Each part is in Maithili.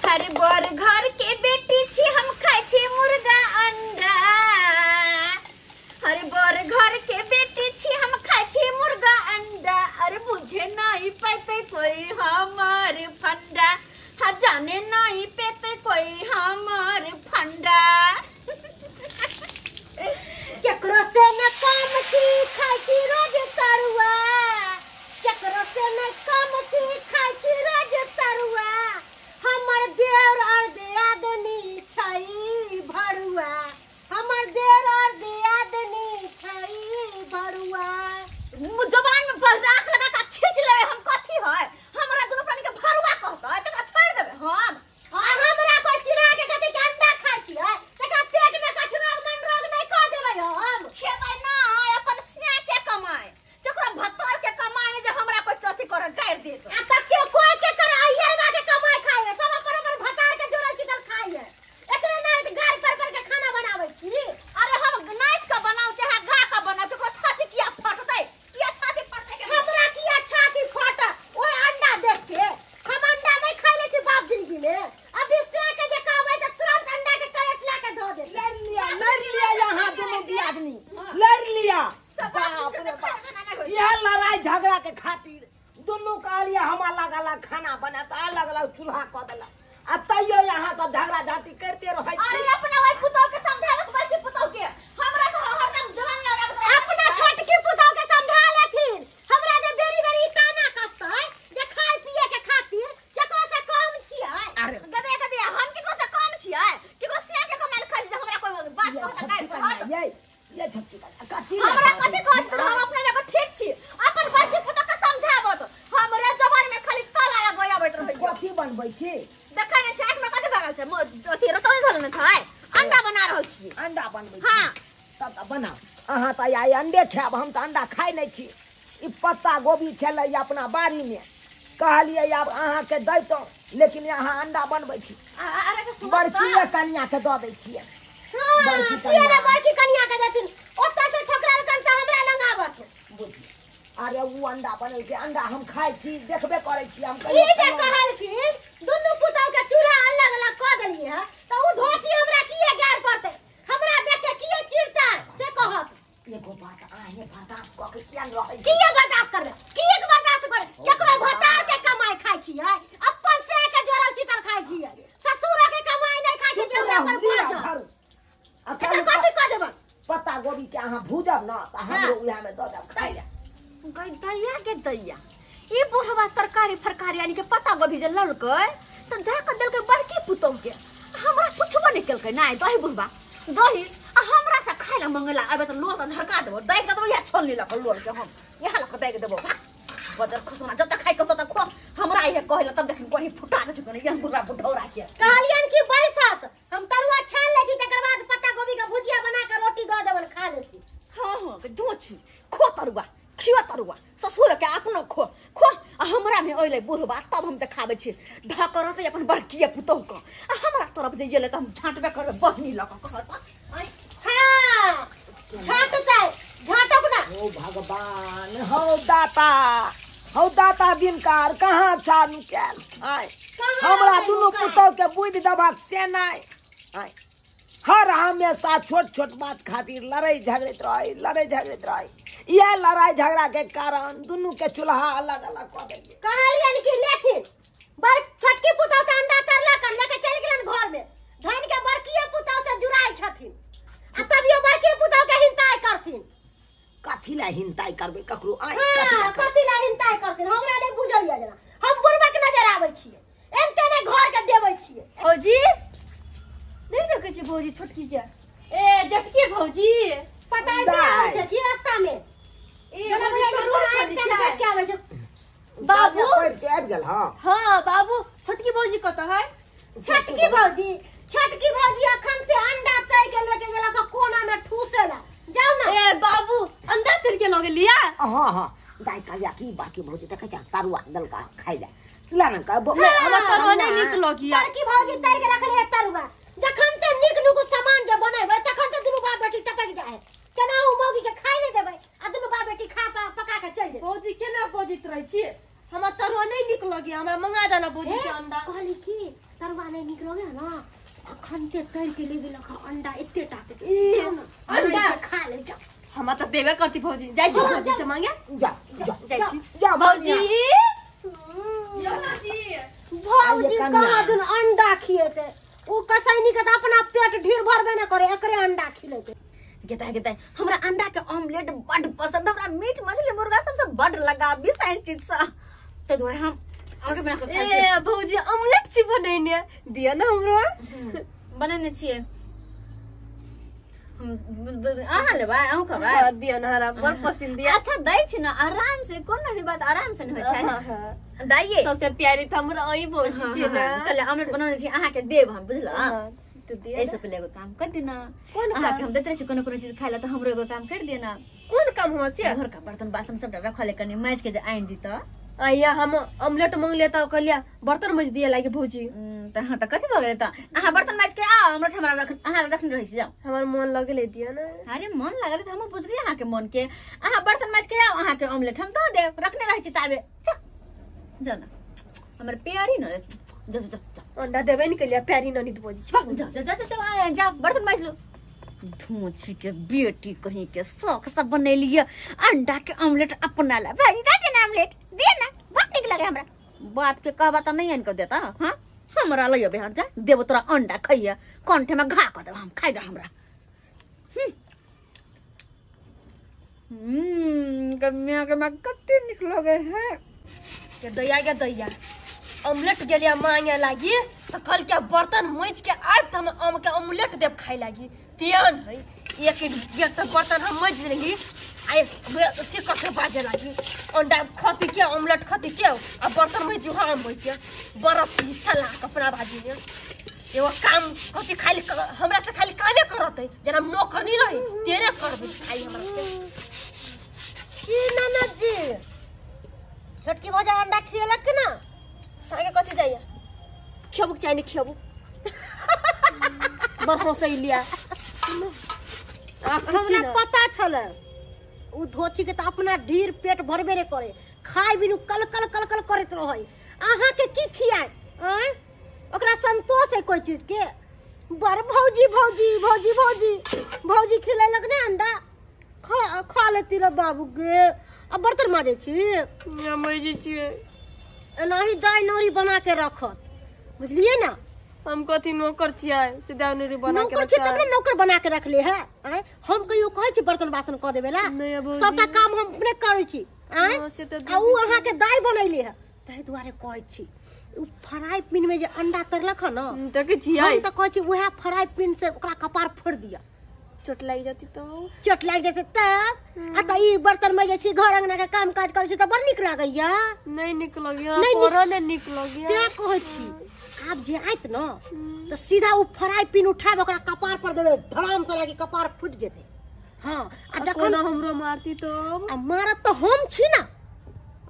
हर बर घर के बेटी छी हम खाइ छी मुर्गा अंडा। हर बर घर के बेटी छी हम खाइ छी मुर्गा अंडा। अरे बुझे नहीं पैते कोई हमार फंडा, हाँ जाने नहीं पेते कोई हमार फंडा। केकरो से न कम छी खाइ छी रोज तरुआ, केकरो से न कम छी खाइ छी रोज तरुआ। हमर देवर और दियादनी छै भरुआ, हमर देवर और दियादनी छै भरुआ। जबान में पर राख लगा के खींच लेवे हम कथी है, हमरा दुनु प्राणी के भरुआ कहतै तकरा छोड़ देबे हम। आ हमरा कोई चिढ़ा के कहतै कि अंडा खाइ छियै, तकरा पेट में कछु रोग मन रोग नहीं कह देबै हम। खेबै ना अपन सिया के कमाए, जकरा भत्तर के कमाए नहीं जे हमरा कोई चौथी कर गारि देत। आ त के कोई के कर अयरवा के कमाए खाए, सब अपन अपन भतार के जोड़ल चितल खाए। एकरे ना गारि पर पर के खाना बनाबै छी। अरे हम नाच के बनाउ चाहे घा के बनाउ, तकरा छाती किया फटतै, किया छाती फटतै? हमरा किया छाती फटत ओइ अंडा देख के? हम अंडा नहीं खाइ ले छी बाप जिंदगी में। अभी से के जे कहबै त तुरंत अंडा के करेट ला के धो देत। लड़ लिया, लड़ लिया यहाँ दोनों दियादनी लड़ लिया। बाप रे बाप, यह लड़ाई झगड़ा के खातिर दोनों कहलिए हम अलग अलग खाना बनाता, अलग अलग चूल्हा कऽ देलक, आ तैयो यहाँ सब झगड़ा झांटी करते रहै छी। अरे अपना भाई पुतौ के समझाबे के बड़की पुतौ के, हमरा तो हरदम जवान लड़ाबत रहै। अपना छोटकी पुतौ के समझा लेथिन। हमरा जे बेरी बेरी ताना कसतै जे खाय पिए के खातिर केकरो से कम छियै। अरे गदे गदे हम केकरो से कम छियै? केकरो सिया के कमाइल खाइ छी जे हमरा कोई बात कहत गारि कहत? ये छोटकी कन्या कथी हमरा कथी कहत? हम अपने लगे ठीक छी, अपन बड़की पुतौ के समझाबत। हमरा जवान में खाली ताला लगैबैत रहै। कथी बनबै छी? देखै नै छै आँख में कथी भगल छै? अथी रतौनी धरल नै छै, अंडा बना रहल छी। अंडा बनबै छी? हां तब तऽ बनाउ। अहाँ तऽ आइ अंडे खायब, हम तऽ अंडा खाइ नहि छी। ई पत्ता गोभी छलै अपना बाड़ी में, कहलियै आब अहाँके दैतहुँ, लेकिन अहाँ अंडा बनबै छी। बड़की कनिया के दऽ दै छियै। बड़की कनिया, बड़की कनिया के देथिन, ओतऽ से ठोकरालकन तऽ हमरा लग आबत। बुझियै, अरे उ अंडा बनेलकै, अंडा हम खाइ छी, देखबे करै छी हम। ई जे कहलखिन दुनू पुतौ के चूल्हा अलग अलग कऽ देलियै हँ, तऽ उ धोची हमरा किए गारि पड़तै? हमरा देख के किए चिढ़तै से कहत। एगो बात अहें बर्दाश्त कऽ के किया रहै? किए बर्दाश्त करबै? किए के बर्दाश्त करबै? केकरो भतार के कमाइ खाइ छियै, अपन से के जोड़ल चितल खाइ छियै, ससुर के कमाइ नहि खाइ छियै। हमरा कोइ बाजत एकर कथी कऽ देबै? पत्ता गोभी के अहाँ भूजब न तऽ हमरो उएह में दऽ देब खाइ लए। गई दैया के दैया, ई बुढ़वा तरकारी फरकारी यानी के पत्ता गोभी जे ललकै तऽ जाके देलकै बड़की पुतौ के, हमरा पुछबो नहि केलकै। नहि दही बुढ़वा दही आ हमरा से खाइ लए मंगला आबे तऽ लोल तऽ झरका देबो, दागि देबो इएह छोलनी लऽ कऽ लोल के, हम इएह लऽ कऽ दागि देबो। बजर खसना जब तक खाइ के तब तक खो, हमरा इहे कहै तब देखिन कोनी फुटा दे छै एहन बुढ़वा बुढ़ौरा के। कहलियन कि बैसत हम तरुआ छान लै छी, तकर बाद पत्ता गोभी के भुजिया बना के रोटी दऽ देबन खा लेती। हाँ हाँ दोछी खो तरुआ, खियो तरुआ, ससुर के अपनो खो खो। आ हमरा में अइलै बुढ़वा तब हम देखाबै छी धऽ कऽ रहतै अपन बड़कीए पुतहु के, आ हमरा तरफ जे एलै तऽ हम झाँटबे करबै बहनी लऽ कऽ कहत। हाँ झाँटतै, झाँटक ना। ओ भगवान, हौ दाता, हौ दाता दिनकार कहाँ छा नुकायल? आय हमरा दुनू पुतहु के बुद्धि देबाक से नहि। आय हर हमेशा छोट छोट बात खातिर लड़ाई झगड़ैत रहै, लड़ाई झगड़ैत रहै। इएह लड़ाई झगड़ा के कारण दुनू के चूल्हा अलग अलग कऽ देलियै। कहलियन कि लेथिन बड़ छोटकी पुतहु तऽ अंडा तरलक लेके चलि गेलन घर में, धन के बड़कीए पुतहु से जुड़ाइ छथिन, आ तभियो बड़की पुतहु के हिंताइ करथिन। कथी लए हिंताइ करबै ककरो? आइ कथी लए हिंताइ करथिन? हमरा नहि बुझल यऽ, जेना हम बुढ़बा के नजर आबै छियै, एनते ने घर के देबै छियै। भौजी नहीं देखै छी भौजी छोटकी के? ए जटकी भौजी पता नहि आबै छै की रास्ता में? ए भौजी बाबू आबि गेल। हां हां बाबू, छोटकी भौजी कतऽ है? छोटकी भौजी, छोटकी भौजी अखन से अंडा तर के लेके गेलक कोना में ठूसेला। जाउ ना। ए बाबू अंडा तर के लगे लिया? हां हां दाइ कहलिया की बाकी भौजी देखै छ तरुआ दलका खाइ ले ला ना का। हमरा तरुआ नहि नीक लगिया। बड़की भौजी तर के रखले तरुआ, जखन ते नीक नुक सामान जे बनेबै तखन ते दुनू बाप बेटी टपक जाए है। केना उ मौगी के खाइ नहि देबै आ दुनू बाप बेटी खा पका के चलि जेतै। भौजी केना बजैत रहै छी? हमरा तरुआ नहीं निक लगे, हमरा मंगा देना भौजी से अंडा। कहली की तरुआ नहीं निक लगे ना, अखन ते तर के ले गेलक अंडा एते टा के। अंडा खा ले जा। हमरा त देबे करती भौजी। जाय छी भौजी से मांगे। जा जा जाय छी जा भौजी। भौजी कहाँ दिन अंडा खिएते, उ कसैनी के त अपना पेट ढेर भरबे न करे, एकरे अंडा खिलेते। गेता गेता हमरा अंडा के ऑमलेट बड पसंद, हमरा मीट मछली मुर्गा सबसे बड लगा बिसाइन चीज सा। ते दुआरे हम ऑमलेट बना के खाइ छियै। ए भौजी ऑमलेट छी बनेने दिया ना हमरो। बनेने छियै हम। अहाँ लेबै? अहूँ खेबै? हां दिया ना, हमरा बड़ पसंद दिया। अच्छा दै छी ना आराम से, कोनो भी बात आराम से न होइ छै। हां दाइये सबसे प्यारी त हमरा अही भौजी छी ना। चल ऑमलेट बनेने छी अहाँ के देब हम, बुझल? तो दिया ऐसे पहले एगो काम कर देना। अहाँ के हम दैत रहै छी कोनो कोनो चीज खाइ ला, त हमरो एगो काम कर देना। कोन काम हम से? घर का बर्तन बासन सब रखल कनी माज के जे आनि दी त। आया हम ऑमलेट मांगले त कहलिया बर्तन मज दिया लागे भौजी। त हां त कथि भ गेलै त अहाँ बर्तन माज के आओ, ऑमलेट हमरा रख, अहाँ रखने रहै छी जाओ। हमर मन लगले दिया ना। अरे मन लागल त हम बुझलियै अहाँ के मन के। अहाँ बर्तन माज के आओ, अहाँ के ऑमलेट हम the देब, रखने रहै छी ताबे। जा ना हमर प्यारी न, जा जा जा अंडा देबे न केलिया प्यारी ननी भौजी। जा जा जा जा जा बर्तन माज लो। धोची के बेटी कहीं के शौक सब बनेलिए अंडा के ऑमलेट अपना ला। भाई दे दे ना ऑमलेट दे ना, बहुत निक लगे हमरा। बाप के कहबा त नहीं आनि के देता। हां हमरा लइयो बिहार जा देबो तोरा अंडा खइया, कंठे में घा क देब हम, खाइ दे हमरा। गम्या के मैं कते निक लगे है। के दैया के दैया ऑमलेट गेलिया मांगे लागी त कल के बर्तन मोच के आब त हम आम के ऑमलेट देब खाइ लागी। तेहन है एक एक त बर्तन हम मज देली आइ अथी क के बाजे लागी। अंडा खती के ऑमलेट खती के आ बर्तन मज हम होई के बरफ चला कपड़ा बाजी ने एगो काम कथी खाली हमरा से खाली कामे करत है, जना नौकर नहीं रही तेरे करबे खाली हमरा से। की ननद जी छोटकी भौजा अंडा खिएलक कि ना? आगे कथी जाइया खेबू चाहे नहीं खेबू बड़ हंसैलिया। हमरा पता छल उ धोची के त अपना ढीर पेट भरबे रे करे, खाय बिनु कल कल कल कल करैत रहै। अहाँ के की खियाय? आँय ओकरा संतोष है कोई चीज के? बड़ भौजी भौजी भौजी भौजी भौजी खिलेलक ने अंडा, खा खा लेती रे बाबू गे। अब बर्तन माजै छी? माजै छियै। एनाही दाइ नौरी बना के रखत, बुझलियै ना? हम कथी नौकर छियै से दाइ नौरी बना के नौकर छियै तब ने नौकर बना के रखले है। आँय हम कहियो कहै छी बर्तन बासन कऽ देबै ला? सबटा काम हम अपने करै छी। आँय आ उ अहाँ के दाइ बनैले है, ताहि दुआरे कहै छी उ फ्राई पिन में जे अंडा तरलक है ना, देखै छियै हम त कहै छी उएह फ्राई पिन से ओकरा कपार फोड़ दिया। चोट लागि जती तो? चोट लागि जेतै तब। आ त ई बर्तन मजै छी, घर अंगना के काम काज करै छी त बड़ नीक लागैया। नहीं निक लगैया, कोरो नहीं निक लगैया। तें कहै छी आब जे आयत न त सीधा उ फ्राई पिन उठाब ओकरा कपार पर देबै, धड़ाम से लागि कपार फूट जेतै। हां आ जखन हमरो मारती तो? आ मारत त हम छी ना।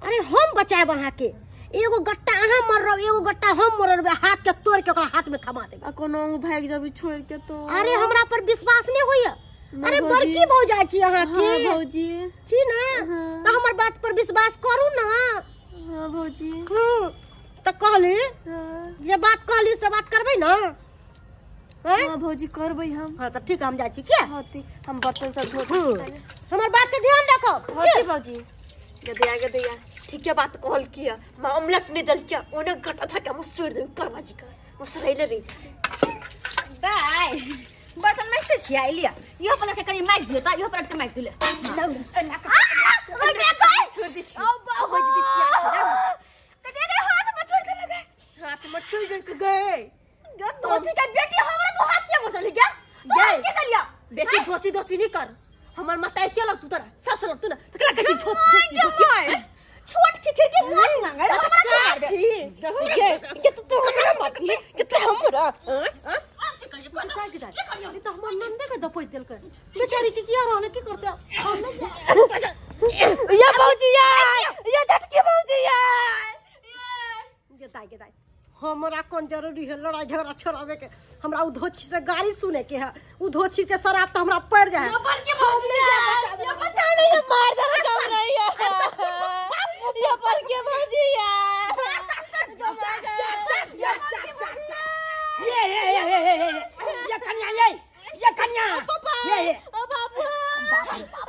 अरे हम बचाएब अहाँ के, एगो गट्टा अहाँ मरब, एगो गट्टा हम मरब, हाथ के तोड़ के ओकरा हाथ में थमा देब। आ कोनो भाग जाबी छोड़ के तो? अरे हमरा पर विश्वास नहीं होइया। अरे बड़की भौजा छी अहाँ के। हां भौजी छी ना, त हमर बात पर विश्वास करू ना। हां भौजी। हां त कहली जे बात कहली से बात करबै ना? हां भौजी करबै हम। हां त ठीक, हम जाइ छी के। हां ठीक, हम बर्तन सब धो हमर बात के ध्यान रखब। हां भौजी। गदैया गदैया ठीक है बात कहल किया, मां ऑमलेट नहीं दल किया ओने गटा था के मुसर दे परमाजी का मुसरैले रह जाते। बाय बर्तन माजते छियै लिया, इहो पलट के कनी माजि दियौ त, इहो पलट के माजि दियौ। छोड़ दी छी, ओ दी छी कते हाथ में छोड़ देलक, हाथ में छोड़ देलक गए धोती के बेटी हमरा तो हाथ के मोचली गया गए के कलिया। बेसी धोची धोची नहीं कर, हमर माता के लग तू तोरा सास लग तू ना त कला कथी धोची धोची छोट खिखिर के मोर मांगे हमरा के मारबे के के तू हमरा मारबी के तू हमरा। हां ई त हमर नंदे के दपोच देलकै बेचारी के, किया रहले की करते हम नहीं। या भौजी या या झटकी भौजी या गेताई गेताई हमरा कोन जरूरी है लड़ाई झगड़ा छोड़ावे के? हमरा उ धोछी से गाली सुने के है, उ धोछी के शराब तो हमरा पड़ जाए। ये बच्चा नहीं ये मार दे रहा है। ये पर के भौजिया ये ये ये ये ये कन्या ये ये कन्या ये ये ओ बाबू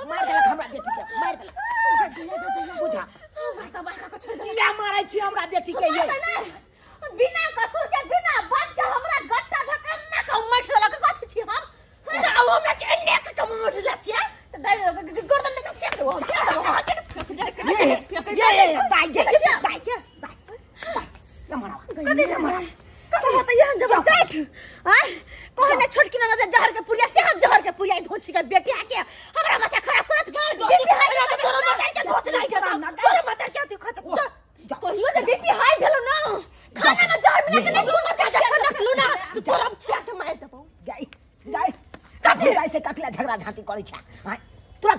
मार देलक हमरा बेटी के मार देलक बुझा हमरा त बाका के छोड़ दे या मारै छी हमरा बेटी के ये बिना कसूर के बिना बात के हमरा गट्टा धक्का ना के मठ देलक कथि छी हम त आउ हमरा के एने के कम उठ जा छियै त दाइ गर्दन लगा फेंक देबो ये ये ये दाइ ये दाइ ये मारा कथि मारा कथि होतै यहाँ जबरदस्त आय कहे ने छोटकी ना जहर के पुरिया से हम जहर के पुरिया धोछी के बेटी आके हमरा माथा खराब करत बीपी हाई तोरा माथा के धोछ लागि जेतौ तोरा माथा के तू खत जा कहियो जे बीपी हाई भेलो ना खाना में जहर मिला के नहीं तू माथा के सनकलू ना तू तोरा छिया के मार देबौ गाय गाय कथि गाय से कथि झगड़ा झांटी करै छै आय तोरा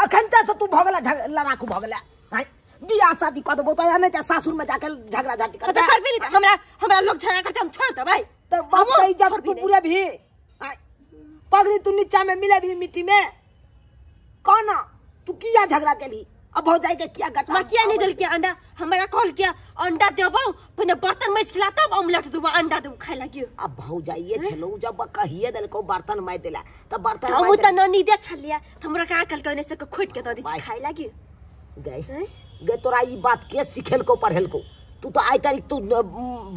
अखन त से तू भऽ गेला लड़ाकू भऽ गेला आय बियाह शादी कऽ देबौ त नहि त सासुर में जाके झगड़ा झांटी त करबै करबे नहीं त हमरा हमरा लोग झगड़ा करते हम छोड़ देबै त बाप के इज्जत तू पूरे भी आय पगड़ी तू नीचा में मिले भी मिट्टी में कौन तू किया झगड़ा केली अब भौजाई के किया गटा मां किया नहीं देल के अंडा हमरा कहल किया अंडा देबौ पहिने बर्तन मैज खिला तब ऑमलेट देबौ अंडा देबौ खाय लागी अब भौजाइए छलो जब कहिए देलको बर्तन माय देला त बर्तन हम त ननी दे छलिया त हमरा का कल कहने से खोट के द दै छी खाय लागी गए गए तोरा ई बात के सिखेलको पढ़ेलको तू तो आइ तारीख तू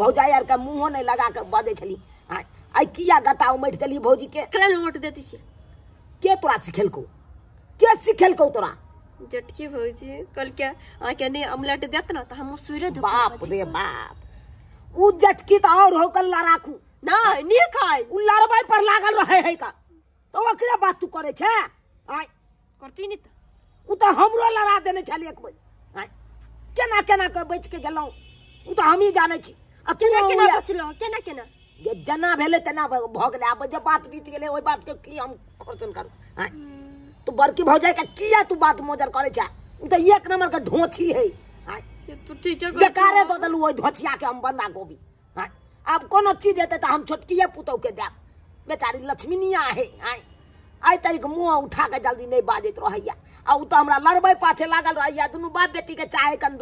भौजाई आर के मुंहो नहीं लगा के बजै छली आइ किया गटा उमट देली भौजी के कला नोट देती छी के तोरा सिखेलको के सिखेलको तोरा जटकी भौजी कल के आ के नहीं ऑमलेट देत ना त हम सुइरे दे बाप रे बाप उ जटकी त और हो कल लड़ाकू ना नी खाय उ लड़बै पर लागल रहे है का तो ओकरे बात तू करे छे आइ करती नहीं त उ त हमरो लड़ा देने छली एक बेर आइ केना केना के बच के गेलौं उ त हमही जानै छी आ केना केना बचलो केना केना जेना भेलै तेना भऽ गेलै आब जे बात बीत गेलै ओहि बात के की हम खोरचन करू आइ तू बड़की भौजाई के किया तू बात मोजर करे छे उ त एक नंबर के धोछी है आइ से तू ठीक है बेकारे दऽ देलू ओहि धोछिया के हम बंदा गोभी आइ आब कोनो चीज हेतै तऽ हम छोटकिए पुतहु के देब बेचारी लक्ष्मीनिया है आइ आइ तारीख मुँह उठा के जल्दी नहीं बाजैत रहैया आ उ तऽ हमरा लड़बै पाछे लागल रहैया दुनू बाप बेटी के चाहे कन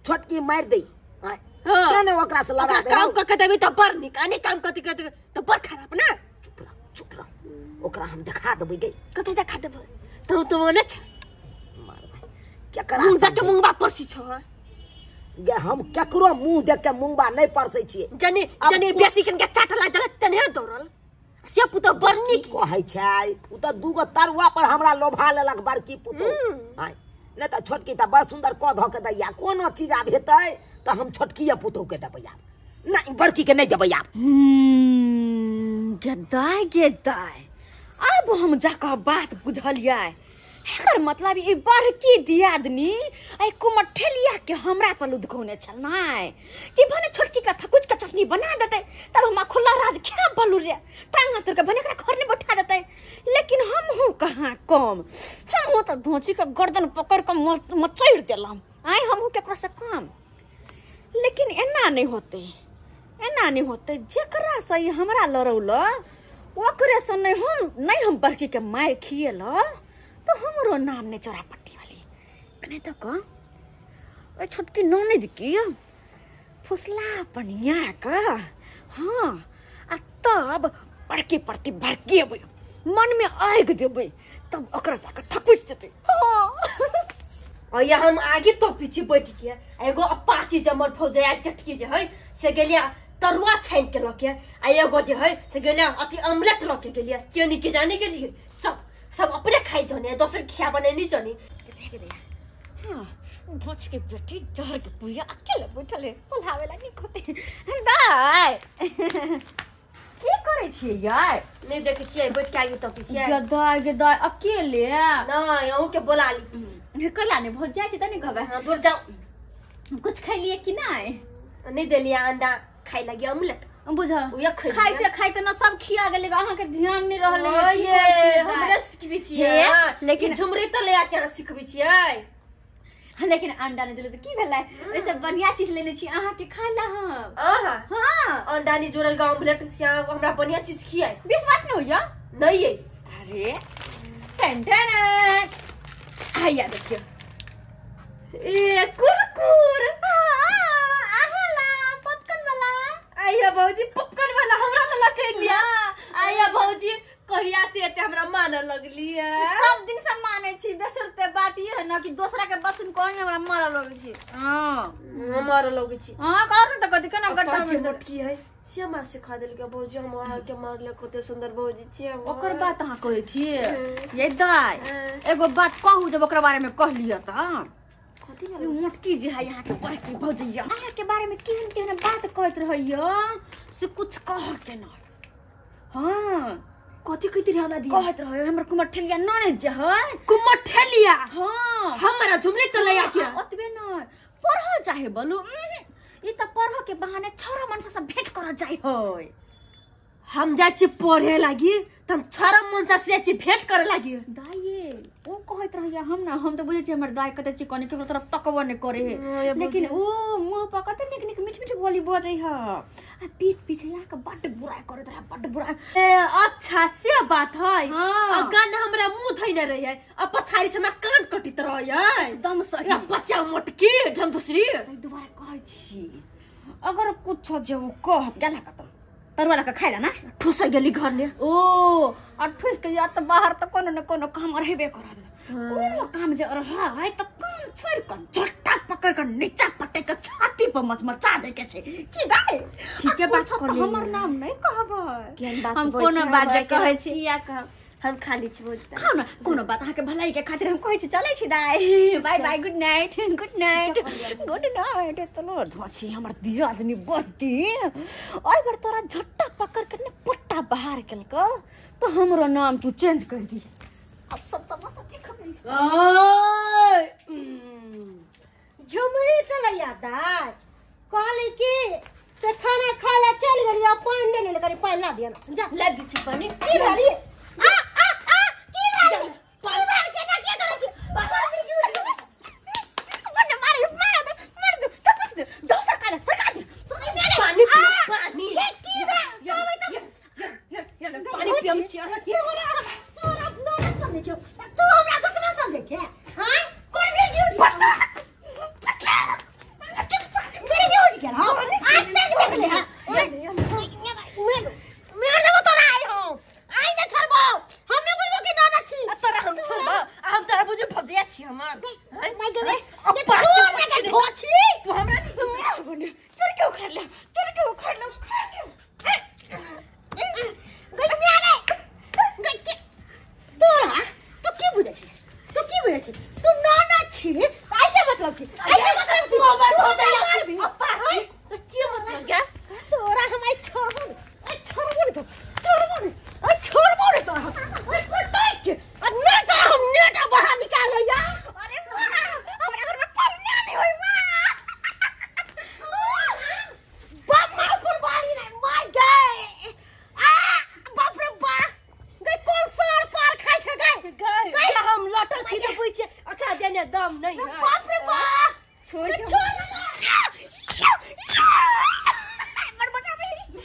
छोटकी मारि दै आइ हाँ। के ने ओकरा से लड़ा दे काम क के देबी त बड़ नीक आ नहीं काम कति के त बड़ खराब ना चुप रह चुप रह ओकरा हम देखा देबै गे कतै देखा देबो तो तो ने छ मार भाई केकरा मुंह देख के मुंगबा परसी छ गे हम केकरो मुंह देख के मुंगबा नहीं परसै छियै जने जने बेसी कन के चाट ला देलक तने दौड़ल से पुतो बड़ नीक कहै छै उ तऽ दूगो तरुआ पर हमरा लोभा लेलक बड़की पुतहु आइ नहि तऽ छोटकी तऽ बड़ सुन्दर कऽ धऽ के दैया कोनो चीज आब हेतै तऽ हम छोटकीए पुतहु के देबै आब नहि बड़की के नहि देबै आब गेदाय गेदाय अब हम जाकर बात बुझलियै एकर मतलब ई बड़की दियादनी आई कुमठेलिया के हमरा पर लुधकौने छल नाय कि भने छोटकी का थकुच के चटनी बना देते तब हम खुला राज खा बलू रे टांग हाथ के भने एकरा घर ने बैठा देते लेकिन हम हूँ कहाँ कम हम हूँ तो धोची के गर्दन पकड़ के मचोड़ देलम आइ हम हूँ केकरो से कम लेकिन एना नहीं होते एना नहीं होते जेकरा से ई हमरा लड़ौल ओकरे से नहीं हम नहीं हम बड़की के मार खियल तो हमरो नाम नहीं चोरा पट्टी वाली कने तो का ओए छोटकी ननद की फुसला पनिया का हाँ आ तब बड़की प्रति भड़केबै मन में आगि देबै तब ओकरा जाके थकुच देतै हाँ और या हम आगे तो पीछे बैठ के एगो अपाची जमल फौजया चटकी जे है से गेलिया तरुआ छानि के लके आ एगो जे है से गेलिया अति ऑमलेट लके गेलिया केनी के जाने के लिए सब सब अपने खाई जाने दोसर खिया बने नहीं जाने हाँ धोछ के बेटी जहर के पुरिया अकेले बैठल है बोलावे ला नहीं होते दाय की करै छियै यार नहीं देखे छियै बैठ के आगे तो पीछे गदाय गदाय अकेले नहीं अहूँ के बोला ली कला ने भौज जाइ छै त नहीं कहबै हाँ दूर जाओ कुछ खैलिए कि नहीं नहीं देलिया अंडा खाई लगी ऑमलेट बुझ उहे खैलिए। खाइते खाइते न सब खिया गेलै अहाँ के ध्यान नहीं रहलै ओये हमरे सिखबै छियै हे, लेकिन- लेकिन झुमरी तो ले आके अहाँ सिखबै छियै लेकिन अंडा नहीं देले त की भेलै ओइसे बढ़िया चीज लेने छी अहाँ के खाय ला हम अहाँ हाँ अंडा नहीं जोड़ल गा ऑमलेट से अहाँ हमरा बढ़िया चीज खियाई विश्वास नहीं होइया नहीं ये अरे टन टन आइया देखियो ए कुरकुर आहाला पॉपकॉर्न वाला। आया भौजी पॉपकॉर्न वाला हमरा लला कह लिया। आया भौजी कहिया से एते हमरा माने लगली है। सब दिन से माने छी बेसरते बात ये है ना कि दोसरा के बसन कोन हमरा मारे लगै छी। हां मारे लगै छी। हां कर न त कथि केना गड्ढा में मोटकी है से हमरा सिखा देलकै भौजी। हम अहाँ के मारले कते सुंदर भौजी छी। ओकर बात अहाँ कहै छी ये दाई एगो बात कहू जब ओकरा बारे में कह लिय त कथि ई मोटकी जे है यहाँ के बड़की भौजी अहाँ के बारे में केहन केहन बात कहैत रहैय से कुछ कह के न। हां कथि कहैत रहे हमरा दिया कहैत रहे हमर कुमर ठेलिया न जे है कुमर ठेलिया। हां हमरा झुमरे तलैया के ओतबे न पढ़ चाहे बोलू ई त पढ़ के बहाने छोरा मनसा से भेंट कर जाय होय। हम जाइ छी पढ़े लागी त हम छोरा मनसा से जाइ छी भेंट करे लागी। दाइये ओ कहैत रहैया हम ना हम त बुझै छी हमर दाइ कते छी कने केकरो तरफ तकबो नै करे है लेकिन ओ मुंह पर कते निक निक मीठ मीठ बोली बजै ह आ पीठ पीछे आके बड्ड बुराई करैत रहे बड्ड बुराई। ए अच्छा से बात है। आ गन हमरा मुंह धइने रहे आ पछाड़ी से हमरा कान कटित रहे एकदम सही। बच्चा मोटकी ढम दूसरी ताहि दुआरे कहै छी अगर कुछ जे ओ कह गेला कत तरुआ लऽ के खाइ ला ना ठुस गेली घर ले ओ आ ठुस के या त बाहर त कोनो न कोनो काम रहबे करत। कोनो काम जे रहै त काम छोड़ के झट्टा पकड़ के नीचा पटक के छाती पर मचमचा दे के छै की दाइ। ठीके बात कहली हमर नाम नहीं कहबै हम कोनो बात जे कहै छी या कहब हम खाली छी भौजी खाउ न कोनो बात अहाँ के भलाई के खातिर हम कहै छी चलै छी दाइ bye bye good night good night good night. तलो धोছি हमर दियादनी बड्डी ओइ बार तोरा झट्टा पकड़ के ने पट्टा बाहर केलको तो हमरो नाम तू चेंज कर दी। अब सब तमाशा देखबै। ओय झुमरी तलैया दाइ कहली कि से खाना खा ला चल गेली आ पानि ले ले कनी पानि ला दिया ना जा ला दी छी पानि। की भेली आ आ आ की भेल की भेल केना की करै छी बाहर की बन्ने मारे मारे दे मार दे तो कुछ दे दो सरकार सरकार दे पानी पानी की भेल कहबै त पानी पियम छी अहाँ के तोरा अपना न समझै छौ तू हमरा दुश्मन समझै छै। हां कोन भेल की मेरे की उठ गेल। हां आज तक देख ले। हां मेरे देबो तोरा आई हम आई न छोड़बो हम न बुझबो कि नाना छी तोरा हम छोड़बो आ हम तोरा बुझु भौजिया छी हमर my गेबे छोड़ न के धोछी तू हमरा चल के उखाड़ ले चल के उखाड़ ले उखाड़ ले गई म्यारे गई के तोरा तू की बुझै छी तू की बुझै छी तू नाना छी आई के मतलब की आई के मतलब तू हमर भौजिया अप्पा तो की मतलब क्या तोरा हम आई छोड़बो आई छोड़बो ने तो छोड़बो ने आई छोड़बो ने तोरा आई पटाई के आ ना तोरा हम नेटा बाहर निकाल या। अरे वाह हमरा घर में पानी नहीं होई वाह बाप मार कुर्बानी नहीं my गए आ बाप रे बाप गई कोन सार पार खाइ छै गई गई हम लटल छी त बुझ छै ओकरा देने दम नहीं है बाप रे बाप छोड़ के छोड़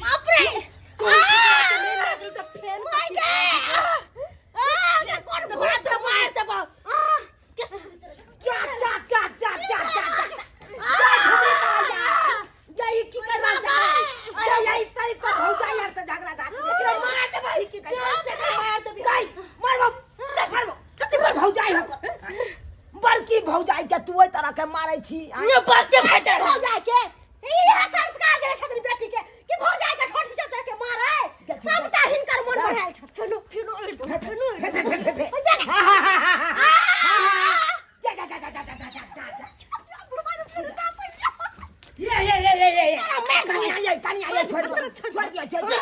बाप रे my गए आ कोन भात दे मार देबो जा जा जा जा जा जा जा जा ई की कर रहल जा जा ई तरी तो भौजा यार से झगड़ा जा एकरा मार देबो की कर मार देबो गई मारबो ना छोड़बो कति बड़ भौजाई हो बड़की भौजाई के तू ओइ तरह के मारै छी ने बात के बेटी भौजाई के इहे संस्कार देले छथिन बेटी के कि भौजाई के ठोठ पीछे के मारै सबटा हिनकर मन बढ़ायल छ। फेनो फेनो फेनो जा जा जा जा जा जा जा जा ये ये ये ये ये कनी आई कनी आई छोड़ छोड़ दिया छोड़ दिया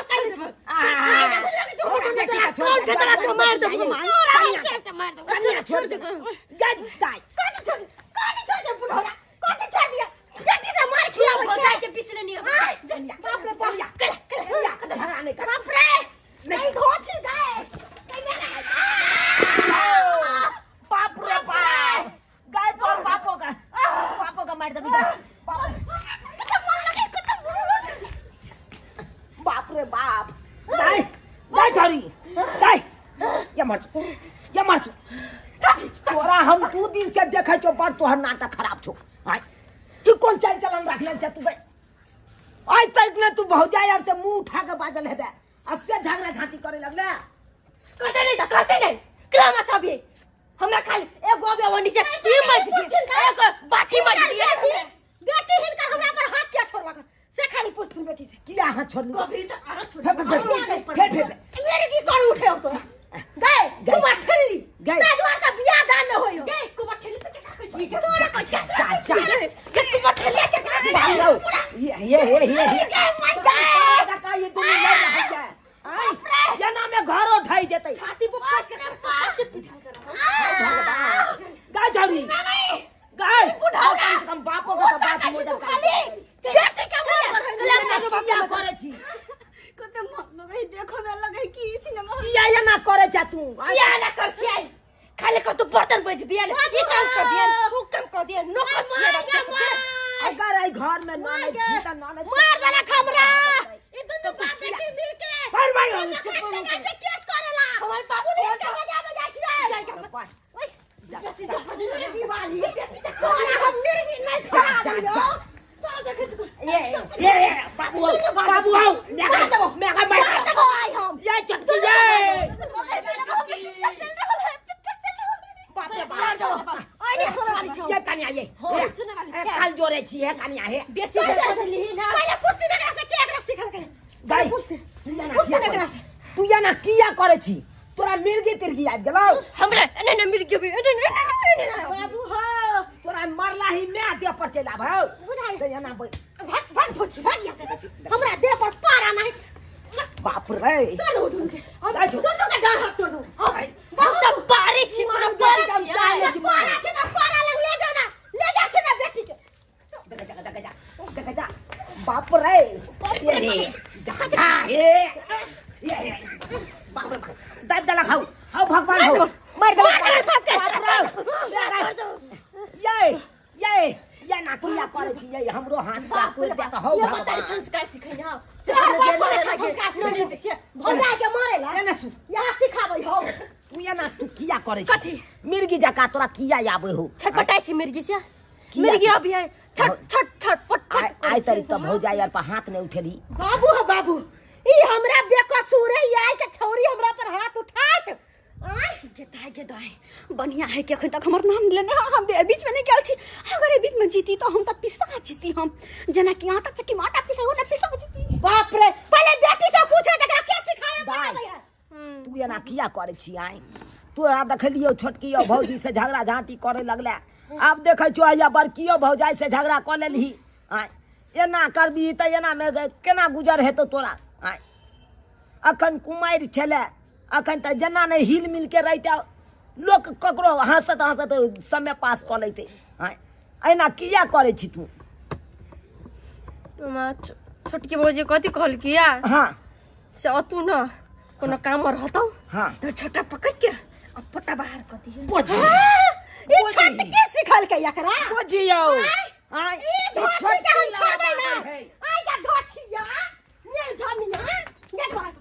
कौन तोरा के मार देबो तोरा हम चल के मार देबो कनी छोड़ दे गद्दाई कथी छोड़ कथी छोड़ दे बुढ़ौरा कथी छोड़ दिया बेटी से मार खियाबै छै भौजाई के पीछे नहीं बाप रे बाप कर कर झगड़ा नहीं कर बाप रे नहीं धोछी गए बाप रे बाप गाय तोर बापो का मार देबी बाप रे बाप गाय गाय छोरी गाय या मर या मर तोरा हम 2 दिन से देखै छौ बड़ तोहर नाटक खराब छौ। आय ई कोन चाल चलन राखले छै तू गई? आइ तक ने तू भौजाई आर से मुंह उठा के बाजल हेबे आ से झगड़ा झांटी करे लगले। करते नहीं त करते नहीं क्लामा सब ये हमरा खाली एगो अबे वनी से ई मज दी एगो बाटी मज दी। बेटी हिनकर हमरा पर हाथ किया छोड़लक से खाली पूछथिन बेटी से। किया हाथ छोड़ली? कभी त आरो छोड़ फेर फेर मेरे की कर उठे हो तोरा गए कुमार ठेली गए ते द्वार का बियाह दान न होय हो गए कुमार ठेली त के कहै छी तोरा कहै छी जा जा के कुमार ठेली के बाबू ये ये ये ये गए का ये दुनू लड़ रहल है। आय एना में घरो ढाई जेतै छाती पर पास के पास से पिठा जरा गाय झड़ी गाय बुढ़ाओ कम से कम बापो के बाप मोजा खाली बेटी के मोर पर किया करे छी कते मन लगै देखो में लगै कि सिनेमा किया एना करे छ तू? किया ना कर छी खाली को तू बर्तन बेच दिया ने ई काम कर दिया उ काम कर दिया नौकर छी। अगर आई घर में ननद छी त ननद मार देलक हमरा ई दुनू बाप बेटी मिल के पर भाई हम चुप हो केस करेला हमर बाबू पुलिस के बजा बजा छी ओए बेसी जा मिर्गी वाली बेसी जा हम मिर्गी नहीं छोड़ा दियो तो देख ये ये बाबू आओ बाबू आओ मैं का मार देबो आई हम ये चटकी ये पिक्चर चल रहल है पिक्चर चल रहल है। बाप रे बाप ओइ नहीं छोड़े वाली छौ ये कन्या ये सुने वाली छै काल जोरे छी है कन्या है बेसी बदली ना पहले पूछती एकरा से के एकरा सिखल के गाय पूछती एकरा से तू एना किया करे छी? तोरा मिर्गी तिर्गी आबि गेलौ हमरा? नहीं नहीं मिर्गी भी नहीं नहीं बाबू हो तोरा मरला ही मैं देह पर चलि आबौ बुझाइ त एना भाग भाग धोछि भाग या देखै छी हमरा देह पर पारा नहीं। बाप रे तोड़ दो दुनू के दुनू के डांर हाथ तोड़ दो। हम त पारे छी कोनो बेटी के हम चाहे छी पारा छै ना पारा लग ले जाओ ना ले जा छै ना बेटी के देख जा देख जा देख जा बाप रे ये जा जा ये ये बाप रे दाब दला खाऊ हाउ भगवान हो मार दला सबके बाप रे ये ये ये ना किया करे छी ये हमरो हाथ पर कोई दे त हौ ये भगवान बताई संस्कार सिखै ना से भौजा के मारेला एना सु यहाँ सिखाबै हो तू एना तू किया करे छी? कथी? मिर्गी जका तोरा किया आबै हो? छटपटाइ छी मिर्गी से मिर्गी अभी है छट छट छट पट पट आइ तरी त भौजा यार पर हाथ नहीं उठेली। बाबू हो बाबू ई हमरा बेकसूर है आई के छौरी हमरा पर हाथ उठात आय के दाय बढ़िया है कि अखन तक हमर नाम लेने हम बीच में नहीं गेल छी। अगर ए बीच में जीती तो हम त पिसा जीती हम जेना कि आटा चक्की में आटा पिसा हो ना पिसा जीती। बाप रे पहले बेटी से पूछे एकरा के सिखाए बनाबै है तू एना किया करे छी? आय तोरा देखलियो छोटकियो भौजी से झगड़ा झांटी करे लगले आब देखै छौ या बड़कियो भौजाई से झगड़ा क लेलही। आय एना करबी त एना में केना गुजर हेतौ तोरा? आय अखन कुमारि छले अखन त जेना नहि हिल मिल के रहिते लोक ककरो हँसत हँसत समय पास कऽ लैते। आय एना किया करे छी तू? छोटकी भौजी कथी कहलकिया? हाँ से अतू न कोनो काम रहतौ हाँ त छोटा पकड़ के आ फोटा बाहर क दिहे। ई छोटकी सिखल के एकरा बुझियौ। आय ई धोती के हम छोड़बै ना। आय या धोतिया मेर झमिया गेट बाहर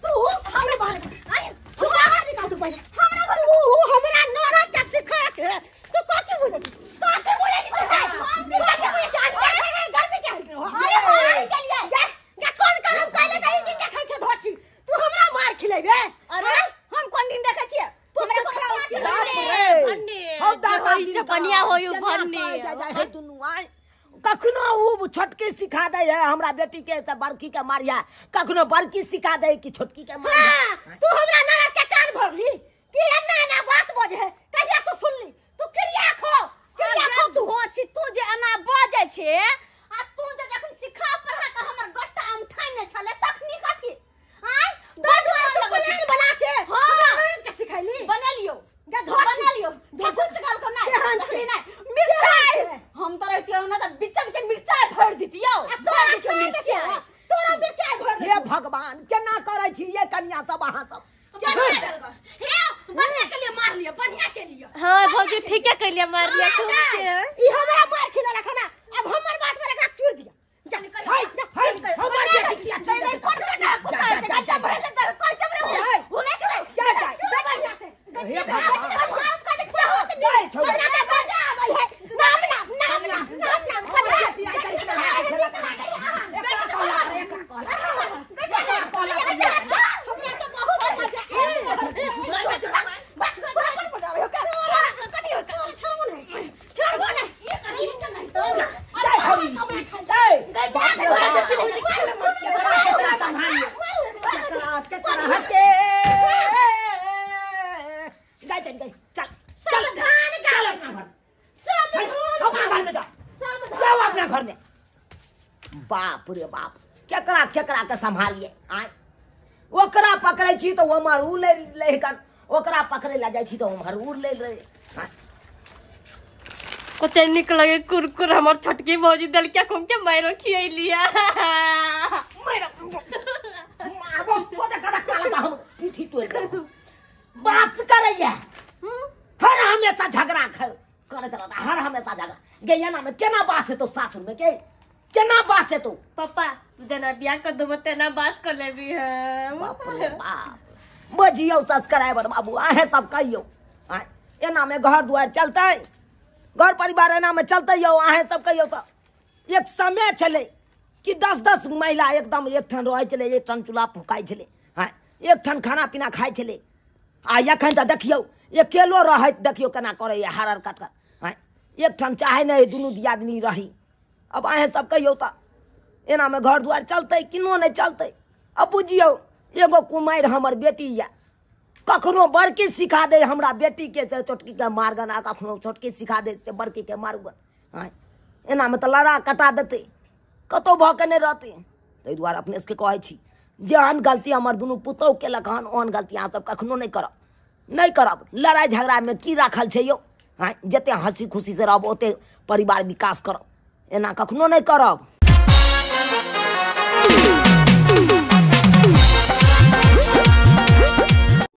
तू हमरे बाहर आय तू बाहर निकाल तू पहिले हमरा घर ऊ हमरा ननद के सिखा के तू कथी बुझै छी? कथी बुझै छी तू? कथी बुझै छी? घर में चल अरे हां के लिए जा जा कोन करम पहिले त ई दिन देखै छै धोती तू हमरा मार खिलेबे। अरे हम कोन दिन देखै छियै? हमरा बढ़िया होयो भन्ने जा दुनू आय कखनो उ छोटकी सिखा दे है हमरा बेटी के से बड़की के मारिया कखनो बड़की सिखा दे कि छोटकी के मारिया। तू हमरा ननद के कान भरली कि एना एना बात बजे है कहिया तू सुनली? तू क्रिया खो क्रिया खो तू हो छी तू जे एना बजे छे आ तू जे जखन सिखा पढ़ा के हमर गट्टा आम थाने छले तखनी कथी आय दो दुआर तू प्लान बना के हमरा ननद के सिखैली बनेलियो बनेलियो धोती सिखल को नहीं नहीं मिर्चाई हम तो रहतियो ना त बिच्चा के मिर्चाई भर दितियो तोरा मिर्चाई तोरा मिर्चाई भर हे भगवान केना करै छी ये कन्या सब अहाँ सब हे बढ़िया के लिए मार लियो बढ़िया के लिए। हां भौजी ठीक है कहलिए मार लिया खूब के ई हमरा मार खिला खाना अब हमर बात पर एकरा चूर दिया जा हाय हाय हमर बेटी किया नहीं कोन जा जा जा भरे से कोई चमरे होले छले जा जा बढ़िया से हे भगवान। रे बाप, केकरा केकरा के सम्हारिए। आय ओकरा पकड़ै छी तऽ ओम्हर उ लै लै, ओकरा पकड़ै लए जाइ छी तऽ ओम्हर उ लै लै। कते निक लगे कुरकुर हमर छोटकी भौजी देलकै, हम के मारो खियैलिया। मारबो सोचे कदा काला हम पीठी तोड़ देबो। बात करैया हर हमेशा झगड़ा करैत रहता, हर हमेशा झगड़ा। गे एना में केना बास हेतौ सासुर में, के केना बास हेतौ? पापा तू जेना बियाह कर देबो तेना बास कर लेबी हम। बाप रे बाप, बजियौ सब्सक्राइबर बाबू, अहें सब कहियौ एना में घर दुआर चलतै, घर परिवार एना में चलतै यौ? अहें सब कहियौ। तऽ एक समय छलै कि 10-10 महिला एकदम एकठाम रहै छलै, एकठाम चूल्हा फुकाइ छलै, हँ एकठाम खाना पीना खाइ छलै। आ एखन तऽ देखियौ अकेलो रहैत देखियौ केना करैए हरर कटकर। हँ एकठाम चाहै नहि दुनू दियादनी रही। अब अहें सब कहियौ तऽ एनामे घर दुआर चलतै किनो नहि चलतै? अब बुझियौ एगो कुमारि हमर बेटी यऽ, कखनो बड़की सिखा दे हमरा बेटीके से छोटकीके मारगन, आ कखनो छोटकी सिखा दे से बड़कीके मारगन। हँ एनामे तऽ लड़ा कटा देतै, कतहु भऽ के नहि रहतै। ताहि दुआरे अपने सबके कहै छी जेहन गलती हमर दुनू पुतोहु केलक हन ओहन गलती अहाँ सब कखनो नहि करब, नहि करब। लड़ाइ झगड़ामे की राखल छै यौ? हँ जते हँसी खुशीसँ रहब ओते परिवार विकास करब, एना कखनो नहि करब।